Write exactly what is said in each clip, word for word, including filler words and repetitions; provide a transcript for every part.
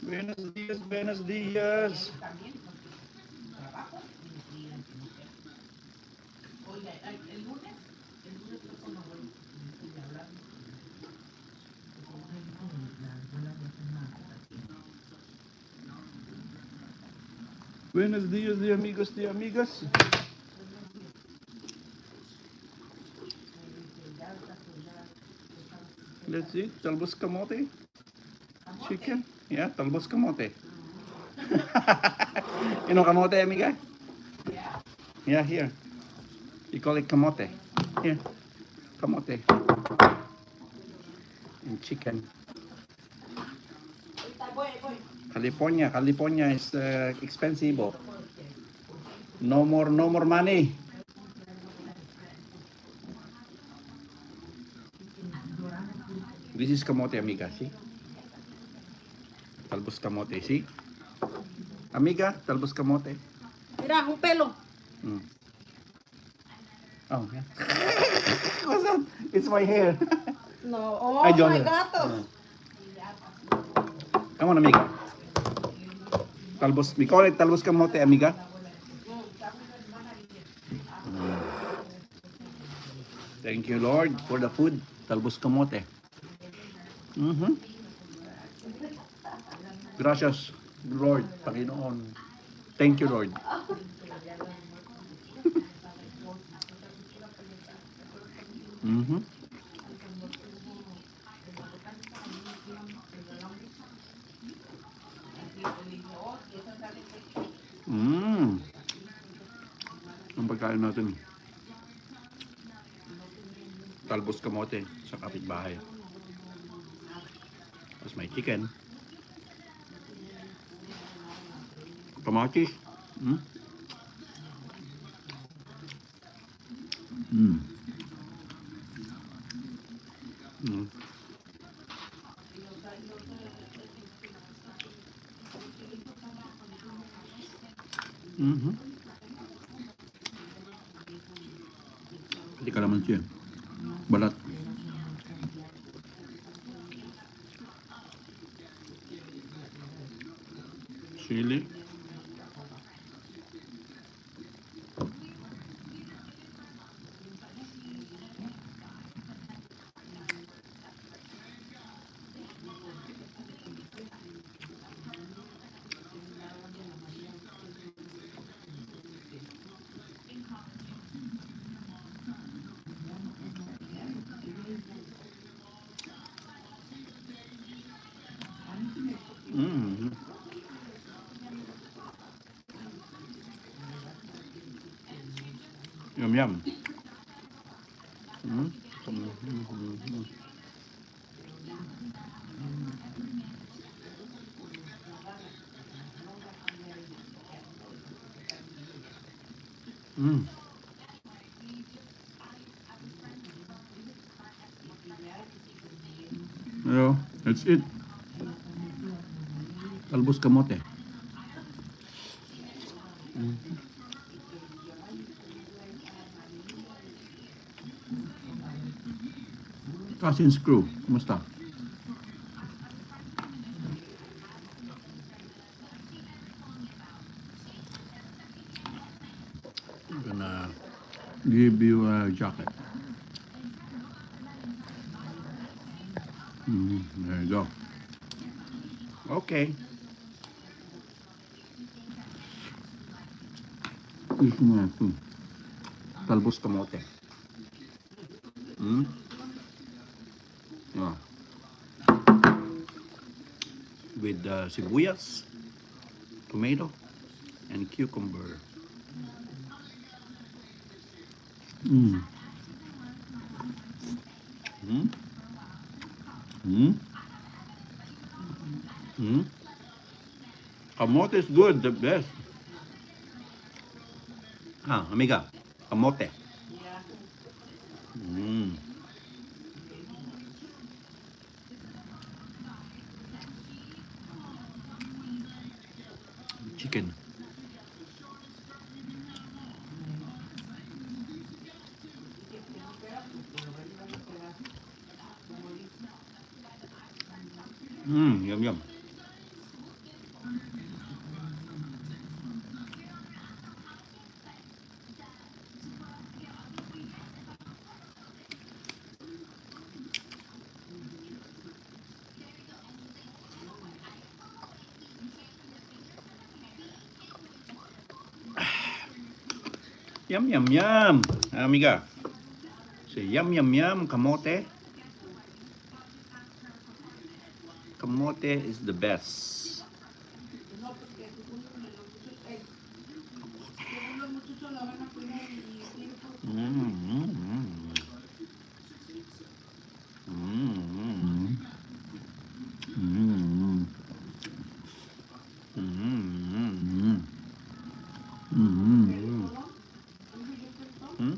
Buenos dias, buenos dias. Buenos dias, de amigos, de amigas. Let's see, talbos kamote. Chicken. Yeah, talbos kamote. You know kamote, amiga? Yeah, here. You call it kamote. Here. Kamote. And chicken. California, California is uh, expensive. Oh. No more, no more money. This is kamote, amiga, see? Talbos kamote, see? Amiga, talbos kamote. Mira, un pelo. Mm. Oh, yeah. What's that? It's my hair. No. Oh, ay, John. My gatos. Mm. Come on, amiga. Talbos, we call it talbos kamote, amiga. Mm. Thank you, Lord, for the food. Talbos kamote. Mm-hmm. Gracias, Lord, Panginoon. Thank you, Lord. Mm-hmm. Mm. Ang pagkain natin. Talbos kamote sa kapitbahay. Tapos may chicken. Kamatis. Hmm? Hmm. Hmm. Mhm. Pati kalamansi. Balat. Sili. Mm. Yum, yum. Mm. Mm, mm, mm, mm. Mm. Ayo, that's it. Talbos kamote. Mm. Cousins crew, kumusta? I'm gonna give you a jacket. Mm, there you go. Okay. Gusto mo ito. Talbos kamote. Hmm? Yeah. With uh, sibuyas, tomato, and cucumber. Mm. Mm. Mm. Mm. Kamote is good, the best. Ah, amiga, kamote. Mm. Chicken. Mm, yum, yum. Yum, yum, yum. Amiga. Say yum, yum, yum. Kamote. Kamote is the best. Mm, mm, mm. Mm, mm, mm. Mm, mm, mm. Mm, mm, mm. Hmm?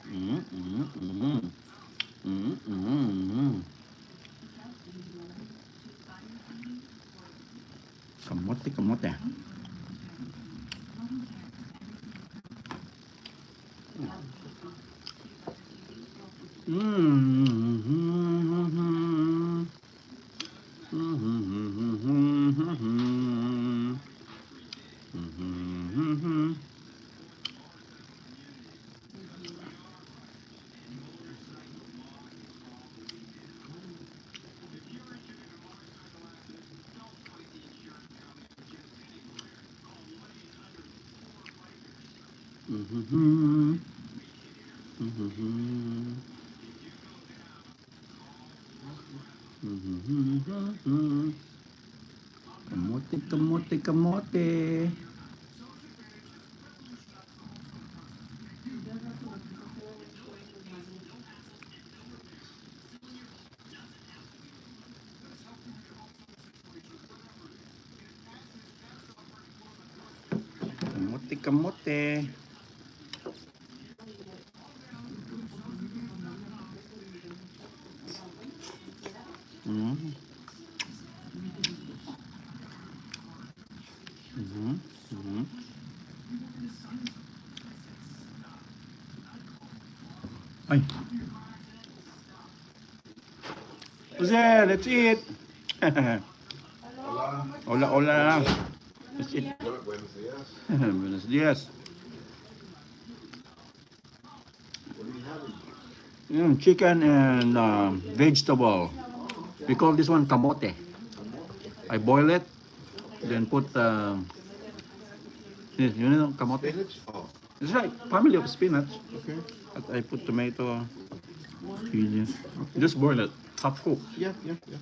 Mm, mm, mm, mm. Mm, mm, mm. Kamote, kamote. Mm. Kamote, kamote, kamote. Kamote, kamote. Mm. Mhm, mhm. Ay. Jose, let's eat. Hola, hola. Let's eat. Buenos dias. Buenos dias. Mm, chicken and, uh, vegetable. We call this one kamote. I boil it, then put, uh, you know, kamote. Spinach? Oh. It's like family of spinach. Okay. But I put tomato. Just boil it, half cook. Yeah, yeah, yeah.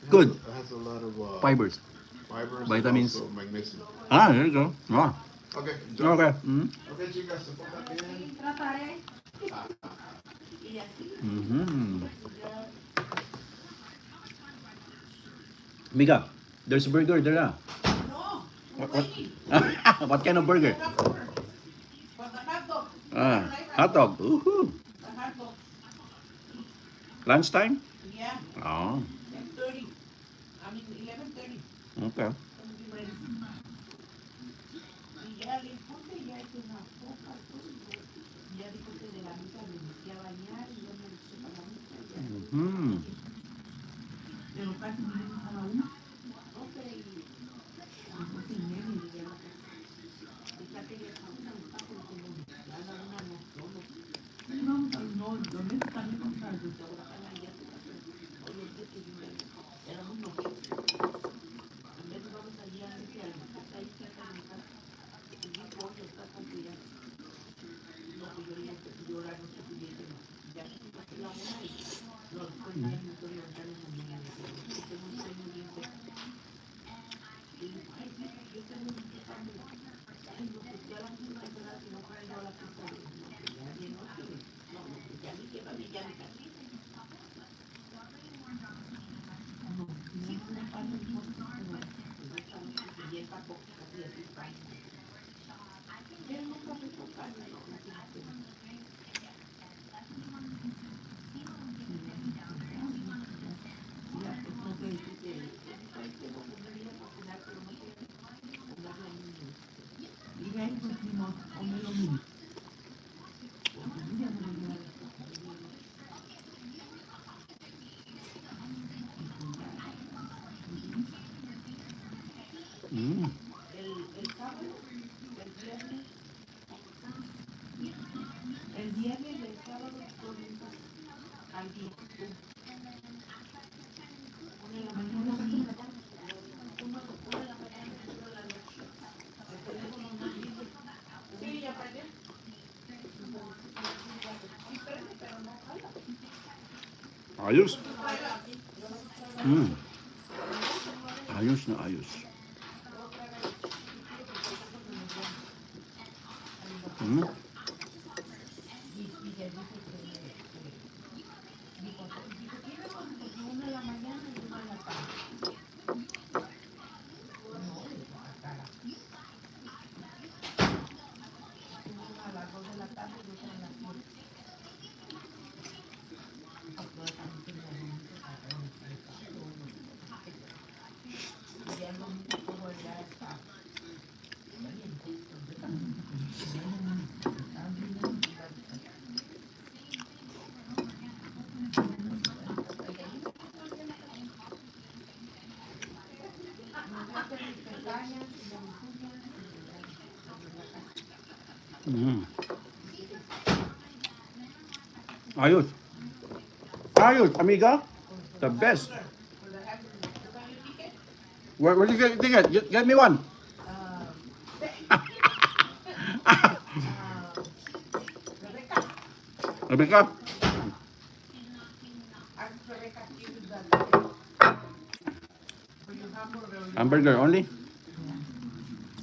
Good. It has a, it has a lot of, uh, fibers, fibers and vitamins, also magnesium. Ah, there you go. Ah. Okay, enjoy. Okay. Mm. Okay, chicas, se porta bien. Mm-hmm. Amiga, there's burger there, ah. No. What, what, what kind of burger? Ah, hot dog. Woohoo. Lunch time? Yeah. Oh. Ten thirty. I mean, eleven thirty. Okay. Mm-hmm. Mm. Ayos. Mm. Ayos na ayos. Mm. Mm. Ayos. Ayos, amiga. The best. Where, where you get, get, get me one. Rebecca. Hamburger only?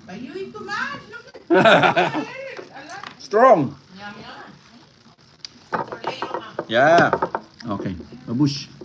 But you eat too much. Look at Strong. Yum, yum. Yeah. Okay. Babush.